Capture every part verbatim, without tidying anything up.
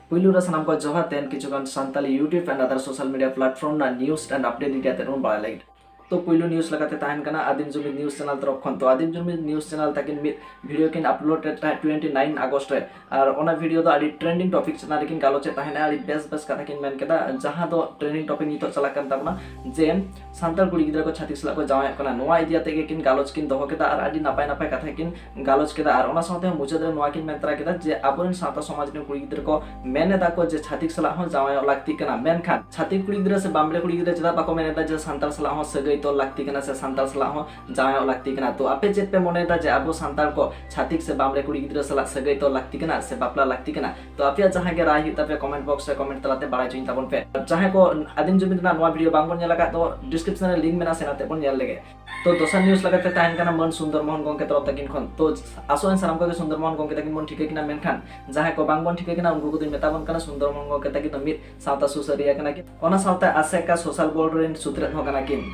ᱯᱩᱭᱞᱩ ᱨᱮ ᱥᱟᱱᱟᱢ ᱠᱚ ᱡᱚᱦᱟᱨ, ᱛᱮᱦᱮᱧ ᱠᱤᱪᱷᱩ ᱜᱟᱱ Santali YouTube and other social media platform ᱨᱮᱱᱟᱜ news and update ᱤᱫᱤ ᱠᱟᱛᱮ ᱵᱚᱱ ᱵᱟᱲᱟᱭ ᱞᱟᱹᱜᱤᱫ᱾ ᱛᱚ ᱯᱩᱭᱞᱩ news ᱞᱮᱠᱟᱛᱮ ᱛᱟᱦᱮᱱ ᱠᱟᱱᱟ ᱟᱹᱫᱤᱢ ᱡᱩᱢᱤᱫ news channel ᱛᱚᱨᱚᱯ ᱠᱷᱚᱱ᱾ ᱛᱚ ᱟᱹᱫᱤᱢ ᱡᱩᱢᱤᱫ news channel ᱛᱟᱹᱠᱤᱱ ᱢᱤᱫ video ᱠᱤᱱ upload ᱮᱫ ᱛᱟᱦᱮᱸᱫ twenty nine August ᱨᱮ, ᱟᱨ ᱚᱱᱟ video ᱫᱚ ᱟᱹᱰᱤ trending topic ᱪᱮᱛᱟᱱ ᱨᱮᱠᱤᱱ ᱜᱟᱞᱚᱪ ᱮᱫ ᱛᱟᱦᱮᱱᱟ, ᱟᱹᱰᱤ ᱵᱮᱥ ᱵᱮᱥ ᱠᱟᱛᱷᱟ ᱠᱤᱱ ᱢᱮᱱ ᱠᱮᱫᱟ, ᱡᱟᱦᱟᱸ ᱫᱚ trending topic ᱱᱤᱛᱚᱜ ᱪᱟᱞᱟᱜ ᱠᱟᱱ ᱛᱟᱵᱚᱱᱟ ᱡᱮ ᱥᱟᱱᱛᱟᱲ ᱠᱩᱲᱤ ᱜᱤᱫᱽᱨᱟᱹ ᱠᱚ ᱪᱷᱟᱹᱛᱤᱠ ᱥᱟᱞᱟᱜ ᱠᱚ ᱡᱟᱶᱟᱭᱚᱜ ᱠᱟᱱᱟ᱾ ᱱᱚᱣᱟ ᱤᱫᱤ ᱠᱟᱛᱮ ᱜᱮ ᱠᱤᱱ ᱜᱟᱞᱚᱪ ᱠᱤᱱ ᱫᱚᱦᱚ ᱠᱮᱫᱟ ᱟᱨ ᱟᱹᱰᱤ ᱱᱟᱯᱟᱭ ᱱᱟᱯᱟᱭ ᱠᱟᱛᱷᱟ ᱠᱤᱱ ᱜᱟᱞᱚᱪ ᱠᱮᱫᱟ᱾ ᱟᱨ ᱚᱱᱟ ᱥᱟᱶᱛᱮ ᱢᱩᱪᱟᱹᱫ ᱨᱮ ᱱᱚᱣᱟ ᱠᱤᱱ ᱢᱮᱱ ᱛᱚᱨᱟ ᱠᱮᱫᱟ ᱡᱮ ᱟᱵᱚᱨᱮᱱ ᱥᱟᱶᱛᱟ ᱥᱚᱢᱟᱡᱽ ᱨᱮᱱ ᱠᱩᱲᱤ ᱜᱤᱫᱽᱨᱟᱹ ᱠᱚ ᱢᱮᱱ ᱮᱫᱟ ᱠᱚ ᱡᱮ ᱪᱷᱟᱹᱛᱤᱠ ᱥᱟᱞᱟᱜ ᱦᱚᱸ ᱡᱟᱶᱟᱭᱚᱜ ᱞᱟᱹᱠᱛᱤ ᱠᱟᱱᱟ, ᱢᱮᱱᱠᱷᱟᱱ ᱪᱷᱟᱹᱛᱤᱠ ᱠᱩᱲᱤ ᱜᱤᱫᱽᱨᱟᱹ ᱥᱮ ᱵᱟᱢᱵᱽᱲᱮ ᱠᱩᱲᱤ ᱜᱤᱫᱽᱨᱟᱹ ᱪᱮᱫᱟᱜ ᱵᱟᱠᱚ ᱢᱮᱱ ᱮᱫᱟ ᱡᱮ ᱥᱟᱱᱛᱟᱲ ᱥᱟᱞᱟᱜ ᱦᱚᱸ ᱥᱟᱹᱜᱟᱹᱭ ᱛᱚᱞ ᱞᱟᱹᱠᱛᱤ ᱠᱟᱱᱟ ᱥᱮ ᱥᱟᱱᱛᱟᱲ ᱥᱟᱞᱟᱜ ᱦᱚᱸ ᱡᱟᱶᱟᱭᱚᱜ ᱞᱟᱹᱠᱛᱤ ᱠᱟᱱᱟ? ᱛᱚ ᱟᱯᱮ ᱪᱮᱫ ᱯᱮ ᱢᱚᱱᱮᱭᱮᱫᱟ ᱡᱮ ᱟᱵᱚ ᱥᱟᱱᱛᱟᱲ ᱠᱚ ᱪᱷᱟᱹᱛᱤᱠ ᱥᱮ ᱵᱟᱢᱵᱽᱲᱮ ᱠᱩᱲᱤ ᱜᱤᱫᱽᱨᱟᱹ ᱥᱟᱞᱟᱜ ᱥᱟᱹᱜᱟᱹᱭ ᱛᱚᱞ ᱞᱟᱹᱠᱛᱤ ᱠᱟᱱᱟ ᱥᱮ ᱵᱟᱯᱞᱟ ᱞᱟᱹᱠᱛᱤ ᱠᱟᱱᱟ? ᱛᱚ ᱟᱯᱮᱭᱟᱜ ᱡᱟᱦᱟᱸ ᱜᱮ ᱨᱟᱭ ᱦᱩᱭᱩᱜ ᱛᱟᱯᱮᱭᱟ comment box ᱨᱮ comment ᱛᱟᱞᱟᱛᱮ ᱵᱟᱲᱟᱭ ᱦᱚᱪᱚᱧ ᱛᱟᱵᱚᱱ ᱯᱮ᱾ ᱡᱟᱦᱟᱸᱭ ᱠᱚ ᱟᱹᱫᱤᱢ ᱡᱩᱢᱤᱫ ᱨᱮᱱᱟᱜ ᱱᱚᱣᱟ video ᱵᱟᱝᱵᱚᱱ ᱧᱮᱞ ᱟᱠᱟᱫ ᱫᱚ description ᱨᱮ link ᱢᱮᱱᱟᱜᱼᱟ, ᱥᱮᱱ ᱟᱛᱮ ᱵᱚᱱ ᱧᱮᱞ ᱞᱮᱜᱮ᱾ ᱛᱚ ᱫᱚᱥᱟᱨ news ᱞᱮᱠᱟᱛᱮ ᱛᱟᱦᱮᱱ ᱠᱟᱱᱟ ᱢᱟᱹᱱ ᱥᱩᱱᱫᱚᱨ ᱢᱳᱦᱚᱱ ᱜᱚᱢᱠᱮ ᱛᱚᱨᱚᱯ ᱛᱟᱹᱠᱤᱱ ᱠᱷᱚᱱ᱾ ᱛᱚ ᱟᱥᱚᱜ ᱟᱹᱧ ᱥᱟᱱᱟᱢ ᱠᱚᱜᱮ ᱥᱩᱱᱫᱚᱨ ᱢᱳᱦᱚᱱ ᱜᱚᱢᱠᱮ ᱛᱟᱹᱠᱤᱱ ᱵᱚᱱ ᱴᱷᱤᱠᱟᱹ ᱠᱤᱱᱟ, ᱢᱮᱱᱠᱷᱟᱱ ᱡᱟᱦᱟᱸᱭ ᱠᱚ ᱵᱟᱝ ᱵᱚᱱ ᱴᱷᱤᱠᱟᱹ ᱠᱤᱱᱟ ᱩᱱᱠᱩ ᱠᱚᱫᱚᱧ ᱢᱮᱛᱟ ᱵᱚᱱ ᱠᱟᱱᱟ ᱥᱩᱱᱫᱚᱨ ᱢᱳᱦᱚᱱ ᱜᱚᱢᱠᱮ ᱛᱟᱹᱠᱤᱱ ᱫᱚ ᱢᱤᱫ ᱥᱟᱶᱛᱟ ᱥᱩᱥᱟᱹᱨᱤᱭᱟᱹ ᱠᱟᱱᱟ ᱠᱤᱱ᱾ ᱚᱱᱟ ᱥᱟᱶᱛᱮ ᱟᱥᱮᱠᱟ social board ᱨᱮᱱ ᱥᱩᱛᱨᱮᱫ ᱦᱚᱸ ᱠᱟᱱᱟ ᱠᱤᱱ᱾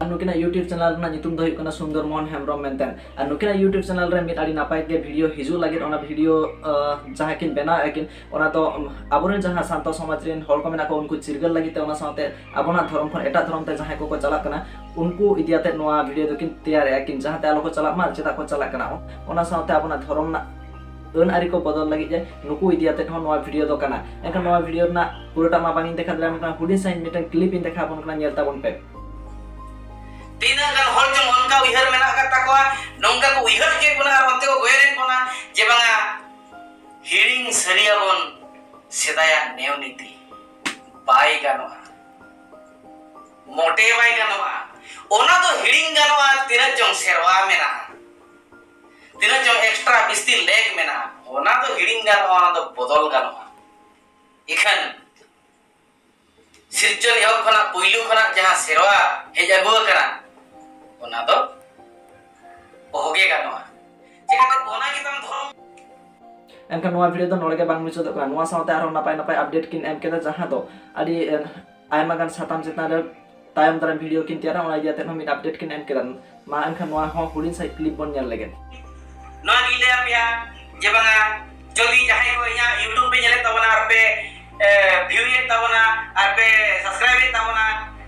ᱟᱨ ᱱᱩᱠᱤᱱᱟᱜ YouTube channel ᱨᱮᱱᱟᱜ ᱧᱩᱛᱩᱢ ᱫᱚ ᱦᱩᱭᱩᱜ ᱠᱟᱱᱟ ᱥᱩᱱᱫᱚᱨ ᱢᱳᱦᱚᱱ ᱦᱮᱢᱵᱨᱚᱢ ᱢᱮᱱᱛᱮ᱾ ᱟᱨ ᱱᱩᱠᱤᱱᱟᱜ YouTube channel ᱨᱮ ᱢᱤᱫ ᱟᱹᱰᱤ ᱱᱟᱯᱟᱭ ᱜᱮ video ᱦᱤᱡᱩᱜ ᱞᱟᱹᱜᱤᱫ, ᱚᱱᱟ video, ᱟᱸ, ᱡᱟᱦᱟᱸ ᱠᱤᱱ ᱵᱮᱱᱟᱣᱮᱫᱼᱟ ᱠᱤᱱ, ᱚᱱᱟ ᱫᱚ, ᱩᱢ, ᱟᱵᱚᱨᱮᱱ ᱡᱟᱦᱟᱸ ᱥᱟᱶᱛᱟ ᱥᱚᱢᱟᱡᱽ ᱨᱮᱱ ᱦᱚᱲ ᱠᱚ ᱢᱮᱱᱟᱜ ᱠᱚᱣᱟ ᱩᱱᱠᱩ ᱪᱤᱨᱜᱟᱹᱞ ᱞᱟᱹᱜᱤᱫ ᱛᱮ, ᱚᱱᱟ ᱥᱟᱶᱛᱮ ᱟᱵᱚᱱᱟᱜ ᱫᱷᱚᱨᱚᱢ ᱠᱷᱚᱱ ᱮᱴᱟᱜ ᱫᱷᱚᱨᱚᱢ ᱛᱮ ᱡᱟᱦᱟᱸᱭ ᱠᱚᱠᱚ ᱪᱟᱞᱟᱜ ᱠᱟᱱᱟ ᱩᱱᱠᱩ ᱤᱫᱤ ᱟᱛᱮ ᱱᱚᱣᱟ video ᱫᱚᱠᱤᱱ ᱛᱮᱭᱟᱨᱮᱫᱼᱟ ᱠᱤᱱ, ᱡᱟᱦᱟᱸᱛᱮ ᱟᱞᱚ ᱠᱚ ᱪᱟᱞᱟᱜ ᱢᱟ ᱟᱨ ᱪᱮᱫᱟᱜ ᱠᱚ ᱪᱟᱞᱟᱜ ᱠᱟᱱᱟ, ᱚᱱᱟ ᱥᱟᱶᱛᱮ ᱟᱵᱚᱱᱟᱜ ᱫᱷᱚᱨᱚᱢ ᱨᱮᱱᱟᱜ ᱟᱹᱱ ᱟᱹᱨᱤ ᱠᱚ ᱵᱚᱫᱚᱞ ᱞᱟᱹᱜᱤᱫ ᱡᱮ ᱱᱩᱠᱩ ᱤᱫᱤ ᱟᱛᱮ ᱦᱚᱸ ᱱᱚᱣᱟ video ᱫᱚ ᱠᱟᱱᱟ᱾ ᱮᱱᱠᱷᱟᱱ ᱱᱚᱣᱟ video ᱨᱮᱱᱟᱜ ᱯᱩᱨᱟᱹᱴᱟ ᱢᱟ ᱵᱟᱝ ᱤᱧ ᱫᱮᱠᱷᱟᱣ ᱫᱟᱲᱮᱭᱟᱜᱼᱟ, ᱢᱮᱱᱠᱷᱟᱱ ᱦᱩᱰᱤᱧ ᱥᱟᱺᱦᱤᱡ ᱢᱤᱫᱴᱟᱝ clip ᱤᱧ ᱫᱮᱠᱷᱟᱣ ᱟᱵᱚᱱ ᱠᱟᱱᱟ, ᱧᱮᱞ ᱛᱟᱵᱚᱱ ᱯᱮ᱾ ᱛᱤᱱᱟᱹᱜ ᱜᱟᱱ ᱦᱚᱲ ᱪᱚᱝ ᱚᱱᱠᱟ ᱩᱭᱦᱟᱹᱨ ᱢᱮᱱᱟᱜ ᱟᱠᱟᱫ ᱛᱟᱠᱚᱣᱟ, ᱱᱚᱝᱠᱟ ᱠᱚ ᱩᱭᱦᱟᱹᱨ ᱦᱚᱪᱚᱭᱮᱫ ᱵᱚᱱᱟ ᱟᱨ ᱚᱱᱛᱮ ᱠᱚ ᱜᱚᱭᱨᱮᱫ ᱵᱚᱱᱟ ᱡᱮ ᱵᱟᱝᱟ, ᱦᱤᱲᱤᱧ ᱥᱟᱹᱨᱤᱭᱟᱵᱚᱱ ᱥᱮᱫᱟᱭᱟᱜ ᱱᱮᱣ ᱱᱤᱛᱤ᱾ ᱵᱟᱭ ᱜᱟᱱᱚᱜᱼᱟ, ᱢᱚᱴᱮ ᱵᱟᱭ ᱜᱟᱱᱚᱜᱼᱟ᱾ ᱚᱱᱟ ᱫᱚ ᱦᱤᱲᱤᱧ ᱜᱟᱱᱚᱜᱼᱟ ᱛᱤᱱᱟᱹᱜ ᱪᱚᱝ ᱥᱮᱨᱣᱟ ᱢᱮᱱᱟᱜᱼᱟ, ᱛᱤᱱᱟᱹᱜ ᱪᱚᱝ extra ᱵᱤᱥᱛᱤ ᱞᱮᱠ ᱢᱮᱱᱟᱜᱼᱟ, ᱚᱱᱟ ᱫᱚ ᱦᱤᱲᱤᱧ ᱜᱟᱱᱚᱜᱼᱟ, ᱚᱱᱟ ᱫᱚ ᱵᱚᱫᱚᱞ ᱜᱟᱱᱚᱜᱼᱟ᱾ ᱤᱠᱷᱟᱹᱱ ᱥᱤᱨᱡᱚᱱ ᱮᱦᱚᱵ ᱠᱷᱚᱱᱟᱜ, ᱯᱩᱭᱞᱩ ᱠᱷᱚᱱᱟᱜ ᱡᱟᱦᱟᱸ ᱥᱮᱨᱣᱟ ᱦᱮᱡ ᱟᱹᱜᱩ ᱟᱠᱟᱱᱟ, ᱚᱱᱟ ᱫᱚ ᱚᱦᱚᱜᱮ ᱜᱟᱱᱚᱜᱼᱟ᱾ ᱪᱮᱠᱟᱛᱮ ᱚᱱᱟ ᱜᱮᱛᱟᱢ ᱫᱷᱚᱨᱚᱢ᱾ ᱮᱱᱠᱷᱟᱱ ᱱᱚᱣᱟ video ᱫᱚ ᱱᱚᱰᱮ ᱜᱮ ᱵᱟᱝ ᱢᱩᱪᱟᱹᱫᱚᱜ ᱠᱟᱱᱟ᱾ ᱱᱚᱣᱟ ᱥᱟᱶᱛᱮ ᱟᱨᱦᱚᱸ ᱱᱟᱯᱟᱭ ᱱᱟᱯᱟᱭ update ᱠᱤᱱ ᱮᱢ ᱠᱮᱫᱟ, ᱡᱟᱦᱟᱸ ᱫᱚ ᱟᱹᱰᱤ, ᱮ, ᱟᱭᱢᱟ ᱜᱟᱱ ᱥᱟᱛᱟᱢ ᱪᱮᱛᱟᱱ ᱨᱮ ᱛᱟᱭᱚᱢ ᱫᱟᱨᱟᱢ video ᱠᱤᱱ ᱛᱮᱭᱟᱨᱟ, ᱚᱱᱟ ᱤᱫᱤ ᱠᱟᱛᱮ ᱦᱚᱸ ᱢᱤᱫ update ᱠᱤᱱ ᱮᱢ ᱠᱮᱫᱟ᱾ ᱢᱟ ᱮᱱᱠᱷᱟᱱ ᱱᱚᱣᱟ ᱦᱚᱸ ᱦᱩᱰᱤᱧ ᱥᱟᱺᱦᱤᱡ clip ᱵᱚᱱ ᱧᱮᱞ ᱞᱮᱜᱮ᱾ ᱱᱚᱣᱟ ᱜᱤᱧ ᱞᱟᱹᱭ ᱟᱯᱮᱭᱟ ᱡᱮ ᱵᱟᱝᱟ, ᱡᱩᱫᱤ ᱡᱟᱦᱟᱸᱭ ᱠᱚ ᱤᱧᱟᱹᱜ YouTube ᱯᱮ ᱧᱮᱞᱮᱫ ᱛᱟᱵᱚᱱᱟ ᱟᱨ ᱯᱮ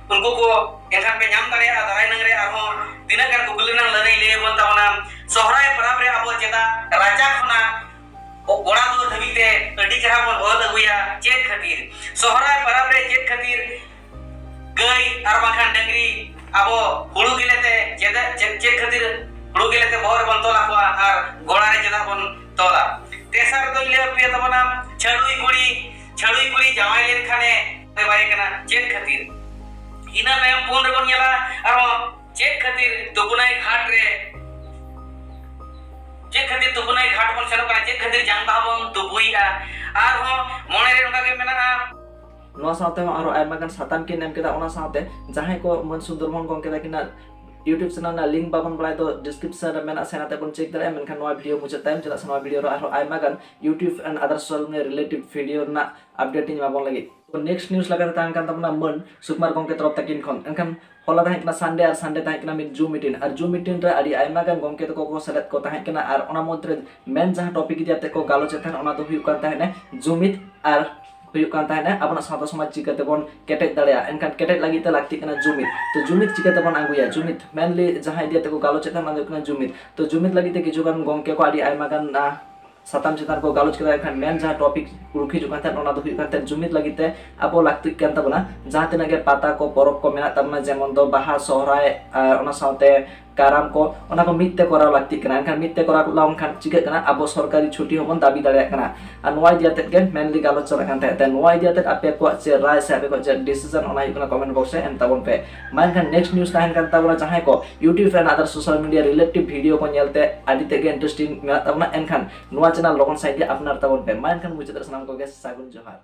ᱩᱱᱠᱩ ᱠᱚ ᱮᱱᱠᱷᱟᱱ ᱯᱮ ᱧᱟᱢ ᱫᱟᱲᱮᱭᱟᱜᱼᱟ ᱫᱟᱨᱟᱭ ᱱᱟᱝ ᱨᱮ ᱟᱨᱦᱚᱸ ᱛᱤᱱᱟᱹᱜ ᱜᱟᱱ ᱠᱩᱠᱞᱤ ᱨᱮᱱᱟᱜ ᱞᱟᱹᱱᱟᱹᱭ ᱞᱟᱹᱭ ᱟᱵᱚᱱ ᱛᱟᱵᱚᱱᱟ᱾ ᱥᱚᱦᱨᱟᱭ ᱯᱚᱨᱚᱵᱽ ᱨᱮ ᱟᱵᱚ ᱪᱮᱫᱟᱜ ᱨᱟᱪᱟ ᱠᱷᱚᱱᱟᱜ ᱚᱲᱟᱜ ᱫᱩᱣᱟᱹᱨ ᱫᱷᱟᱹᱵᱤᱡ ᱛᱮ ᱟᱹᱰᱤ ᱪᱮᱦᱨᱟ ᱵᱚᱱ ᱚᱞ ᱟᱹᱜᱩᱭᱟ? ᱪᱮᱫ ᱠᱷᱟᱹᱛᱤᱨ ᱥᱚᱦᱨᱟᱭ ᱯᱚᱨᱚᱵᱽ ᱨᱮ ᱪᱮᱫ ᱠᱷᱟᱹᱛᱤᱨ ᱜᱟᱹᱭ ᱟᱨ ᱵᱟᱝᱠᱷᱟᱱ ᱰᱟᱹᱝᱨᱤ ᱟᱵᱚ ᱦᱩᱲᱩ ᱜᱮᱞᱮ ᱛᱮ ᱪᱮᱫᱟᱜ ᱪᱮᱫ ᱪᱮᱫ ᱠᱷᱟᱹᱛᱤᱨ ᱦᱩᱲᱩ ᱜᱮᱞᱮ ᱛᱮ ᱵᱚᱦᱚᱜ ᱨᱮᱵᱚᱱ ᱛᱚᱞ ᱟᱠᱚᱣᱟ ᱟᱨ ᱜᱚᱲᱟ ᱨᱮ ᱪᱮᱫᱟᱜ ᱵᱚᱱ ᱛᱚᱞᱟ? ᱛᱮᱥᱟᱨ ᱫᱚᱧ ᱞᱟᱹᱭ ᱟᱯᱮᱭᱟ ᱛᱟᱵᱚᱱᱟ ᱪᱷᱟᱹᱰᱩᱭ ᱠᱩᱲᱤ, ᱪᱷᱟᱹᱰᱩᱭ ᱠᱩᱲᱤ ᱡᱟᱶᱟᱭ ᱞᱮᱱᱠᱷᱟᱱᱮ ᱵᱟᱭ ᱠᱟᱱᱟ, ᱪᱮᱫ ᱠᱷᱟᱹᱛᱤᱨ? ᱤᱱᱟᱹ ᱛᱟᱭᱚᱢ ᱯᱩᱱ ᱨᱮᱵᱚᱱ ᱧᱮᱞᱟ ᱟᱨᱦᱚᱸ ᱪᱮᱫ ᱠᱷᱟᱹᱛᱤᱨ ᱛᱩᱯᱩᱱᱟᱭ ᱜᱷᱟᱴ ᱨᱮ, ᱪᱮᱫ ᱠᱷᱟᱹᱛᱤᱨ ᱛᱩᱯᱩᱱᱟᱭ ᱜᱷᱟᱴ ᱵᱚᱱ ᱥᱮᱱᱚᱜ ᱠᱟᱱᱟ, ᱪᱮᱫ ᱠᱷᱟᱹᱛᱤᱨ ᱡᱟᱝ ᱵᱟᱦᱟ ᱵᱚᱱ ᱛᱩᱯᱩᱭᱮᱫᱼᱟ? ᱟᱨᱦᱚᱸ ᱢᱚᱬᱮ ᱨᱮ ᱚᱱᱠᱟ ᱜᱮ ᱢᱮᱱᱟᱜᱼᱟ᱾ ᱱᱚᱣᱟ ᱥᱟᱶᱛᱮ ᱦᱚᱸ ᱟᱨᱦᱚᱸ ᱟᱭᱢᱟ ᱜᱟᱱ ᱥᱟᱛᱟᱢ ᱠᱤᱱ ᱮᱢ ᱠᱮᱫᱟ᱾ ᱚᱱᱟ ᱥᱟᱶᱛᱮ ᱡᱟᱦᱟᱸᱭ ᱠᱚ ᱢᱟᱹᱱ ᱥᱩᱱᱫᱚᱨ ᱢᱳᱦᱚᱱ ᱜᱚᱢᱠᱮ ᱛᱟᱹᱠᱤᱱᱟᱜ YouTube channel ᱨᱮᱱᱟᱜ link ᱵᱟᱵᱚᱱ ᱵᱟᱲᱟᱭ ᱫᱚ description ᱨᱮ ᱢᱮᱱᱟᱜᱼᱟ, ᱥᱮᱱ ᱠᱟᱛᱮ ᱵᱚᱱ check ᱫᱟᱲᱮᱭᱟᱜᱼᱟ᱾ ᱢᱮᱱᱠᱷᱟᱱ ᱱᱚᱣᱟ video ᱢᱩᱪᱟᱹᱫ ᱛᱟᱭᱚᱢ ᱪᱮᱫᱟᱜ ᱥᱮ ᱱᱚᱣᱟ video ᱨᱮ ᱟᱨᱦᱚᱸ ᱟᱭᱢᱟ ᱜᱟᱱ YouTube and other social media related video ᱨᱮᱱᱟᱜ update ᱤᱧ ᱮᱢᱟ ᱵᱚᱱ ᱞᱟᱹᱜᱤᱫ᱾ ᱛᱚ next news ᱞᱮᱠᱟᱛᱮ ᱛᱟᱦᱮᱸ ᱠᱟᱱ ᱛᱟᱵᱚᱱᱟ ᱢᱟᱹᱱ ᱥᱩᱠᱩᱢᱟᱨ ᱜᱚᱢᱠᱮ ᱛᱚᱨᱚᱯ ᱛᱟᱹᱠᱤᱱ ᱠᱷᱚᱱ᱾ ᱮᱱᱠᱷᱟᱱ ᱦᱚᱞᱟ ᱛᱟᱦᱮᱸ ᱠᱟᱱᱟ Sunday ᱟᱨ Sunday ᱛᱟᱦᱮᱸ ᱠᱟᱱᱟ ᱢᱤᱫ Zoom meeting, ᱟᱨ Zoom meeting ᱨᱮ ᱟᱹᱰᱤ ᱟᱭᱢᱟ ᱜᱟᱱ ᱜᱚᱢᱠᱮ ᱛᱟᱠᱚ ᱠᱚ ᱥᱮᱞᱮᱫ ᱠᱚ ᱛᱟᱦᱮᱸ ᱠᱟᱱᱟ᱾ ᱟᱨ ᱚᱱᱟ ᱢᱚᱫᱽᱫᱷᱮ ᱨᱮ main ᱡᱟᱦᱟᱸ topic ᱤᱫᱤ ᱠᱟᱛᱮ ᱠᱚ ᱜᱟᱞᱚᱪ ᱮᱫ ᱛᱟᱦᱮᱸᱱ ᱚᱱᱟ ᱫᱚ ᱦᱩᱭᱩᱜ ᱠᱟᱱ ᱛᱟᱦᱮᱸᱱᱟ ᱡᱩᱢᱤᱫ ᱟᱨ ᱦᱩᱭᱩᱜ ᱠᱟᱱ ᱛᱟᱦᱮᱸᱱᱟ ᱟᱵᱚᱱᱟᱜ ᱥᱟᱶᱛᱟ ᱥᱚᱢᱟᱡᱽ ᱪᱤᱠᱟᱹ ᱛᱮᱵᱚᱱ ᱠᱮᱴᱮᱡ ᱫᱟᱲᱮᱭᱟᱜᱼᱟ᱾ ᱮᱱᱠᱷᱟᱱ ᱠᱮᱴᱮᱡ ᱞᱟᱹᱜᱤᱫ ᱛᱮ ᱞᱟᱹᱠᱛᱤᱜ ᱠᱟᱱᱟ ᱡᱩᱢᱤᱫ᱾ ᱛᱚ ᱡᱩᱢᱤᱫ ᱪᱤᱠᱟᱹ ᱛᱮᱵᱚᱱ ᱟᱹᱜᱩᱭᱟ? ᱡᱩᱢᱤᱫ mainly ᱡᱟᱦᱟᱸ ᱤᱫᱤ ᱠᱟᱛᱮ ᱠᱚ ᱜᱟᱞᱚᱪ ᱮᱫ ᱛᱟᱦᱮᱸᱱ ᱚᱱᱟ ᱫᱚ ᱦᱩᱭᱩᱜ ᱠᱟᱱᱟ ᱡᱩᱢᱤᱫ᱾ ᱛᱚ ᱡᱩᱢᱤᱫ ᱞᱟᱹᱜᱤᱫ ᱛᱮ ᱠᱤᱪᱷᱩ ᱜᱟᱱ ᱜᱚᱢᱠᱮ ᱠᱚ ᱟᱹᱰᱤ ᱟᱭᱢᱟ ᱜᱟᱱ ᱟᱸ, ᱥᱟᱛᱟᱢ ᱪᱮᱛᱟᱱ ᱨᱮᱠᱚ ᱜᱟᱞᱚᱪ ᱠᱮᱫᱟ᱾ ᱮᱱᱠᱷᱟᱱ main ᱡᱟᱦᱟᱸ topic ᱩᱰᱩᱠ ᱦᱤᱡᱩᱜ ᱠᱟᱱ ᱛᱟᱦᱮᱸᱫ ᱚᱱᱟ ᱫᱚ ᱦᱩᱭᱩᱜ ᱠᱟᱱ ᱛᱟᱦᱮᱸᱫ ᱡᱩᱢᱤᱫ ᱞᱟᱹᱜᱤᱫ ᱛᱮ ᱟᱵᱚ ᱞᱟᱹᱠᱛᱤᱜ ᱠᱟᱱ ᱛᱟᱵᱚᱱᱟ ᱡᱟᱦᱟᱸ ᱛᱤᱱᱟᱹᱜ ᱜᱮ ᱯᱟᱛᱟ ᱠᱚ ᱯᱚᱨᱚᱵᱽ ᱠᱚ ᱢᱮᱱᱟᱜ ᱛᱟᱵᱚᱱᱟ, ᱡᱮᱢᱚᱱ ᱫᱚ ᱵᱟᱦᱟ, ᱥᱚᱦᱨᱟᱭ, ᱟᱨ ᱚᱱᱟ ᱥᱟᱶᱛᱮ ᱠᱟᱨᱟᱢ ᱠᱚ, ᱚᱱᱟ ᱠᱚ ᱢᱤᱫ ᱛᱮ ᱠᱚᱨᱟᱣ ᱞᱟᱹᱠᱛᱤᱜ ᱠᱟᱱᱟ᱾ ᱮᱱᱠᱷᱟᱱ ᱢᱤᱫ ᱛᱮ ᱠᱚᱨᱟᱣ ᱞᱮᱱᱠᱷᱟᱱ ᱪᱤᱠᱟᱹᱜ ᱠᱟᱱᱟ? ᱟᱵᱚ ᱥᱚᱨᱠᱟᱨᱤ ᱪᱷᱩᱴᱤ ᱦᱚᱸᱵᱚᱱ ᱫᱟᱹᱵᱤ ᱫᱟᱲᱮᱭᱟᱜ ᱠᱟᱱᱟ᱾ ᱟᱨ ᱱᱚᱣᱟ ᱤᱫᱤ ᱠᱟᱛᱮᱫ ᱜᱮ mainly ᱜᱟᱞᱚᱪ ᱪᱟᱞᱟᱜ ᱠᱟᱱ ᱛᱟᱦᱮᱸᱫ᱾ ᱛᱚ ᱱᱚᱣᱟ ᱤᱫᱤ ᱠᱟᱛᱮᱫ ᱟᱯᱮ ᱠᱚᱣᱟᱜ ᱪᱮᱫ ᱨᱟᱭ ᱥᱮ ᱟᱯᱮ ᱠᱚᱣᱟᱜ ᱪᱮᱫ decision, ᱚᱱᱟ ᱦᱩᱭᱩᱜ ᱠᱟᱱᱟ comment box ᱨᱮ ᱮᱢ ᱛᱟᱵᱚᱱ ᱯᱮ᱾ ᱢᱟ ᱮᱱᱠᱷᱟᱱ next news ᱛᱟᱦᱮᱱ ᱠᱟᱱ ᱛᱟᱵᱚᱱᱟ ᱡᱟᱦᱟᱸᱭ ᱠᱚ YouTube and other social media relative video ᱠᱚ ᱧᱮᱞᱛᱮ ᱟᱹᱰᱤ ᱛᱮᱫ ᱜᱮ interesting ᱢᱮᱱᱟᱜ ᱛᱟᱵᱚᱱᱟ, ᱮᱱᱠᱷᱟᱱ ᱱᱚᱣᱟ channel ᱞᱚᱜᱚᱱ ᱥᱟᱺᱦᱤᱡ ᱜᱮ ᱟᱯᱱᱟᱨ ᱛᱟᱵᱚᱱ ᱯᱮ᱾ ᱢᱟ ᱮᱱᱠᱷᱟᱱ ᱢᱩᱪᱟᱹᱫ ᱨᱮ ᱥᱟᱱᱟᱢ ᱠᱚᱜᱮ ᱥᱟᱹᱜᱩᱱ ᱡᱚᱦᱟᱨ᱾